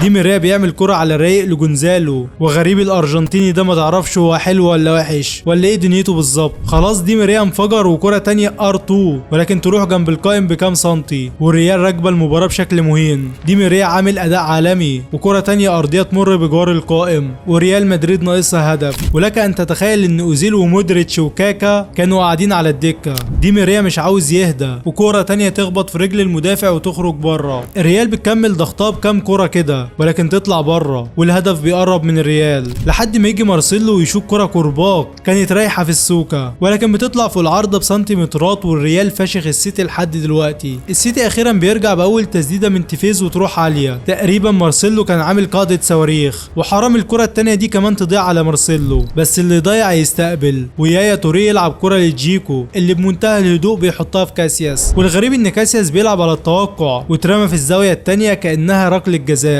دي ماريا بيعمل كرة على الرايق لجونزالو، وغريب الارجنتيني ده ما تعرفش هو حلو ولا وحش ولا ايه دنيته بالظبط. خلاص دي ماريا انفجر، وكرة تانية R2 ولكن تروح جنب القائم بكام سنتي، والريال راكبه المباراة بشكل مهين. دي ماريا عامل اداء عالمي، وكرة تانية ارضية تمر بجوار القائم، وريال مدريد ناقصها هدف. ولك ان تتخيل ان اوزيل ومودريتش وكاكا كانوا قاعدين على الدكة. دي ماريا مش عاوز يهدى، وكرة تانية تخبط في رجل المدافع وتخرج بره. الريال بتكمل ضغطها بكام كرة كده ولكن تطلع بره، والهدف بيقرب من الريال لحد ما يجي مارسيلو ويشوط كرة كرباك كانت رايحة في السوكة، ولكن بتطلع فوق العارضة بسنتيمترات، والريال فاشخ السيتي لحد دلوقتي. السيتي اخيرا بيرجع باول تسديدة من تيفيز وتروح عالية. تقريبا مارسيلو كان عامل قاعدة صواريخ، وحرام الكرة التانية دي كمان تضيع على مارسيلو، بس اللي ضيع يستقبل. ويايا توريه يلعب كرة لجيكو اللي بمنتهى الهدوء بيحطها في كاسياس، والغريب ان كاسياس بيلعب على التوقع وترمى في الزاوية التانية كأنها ركلة جزاء.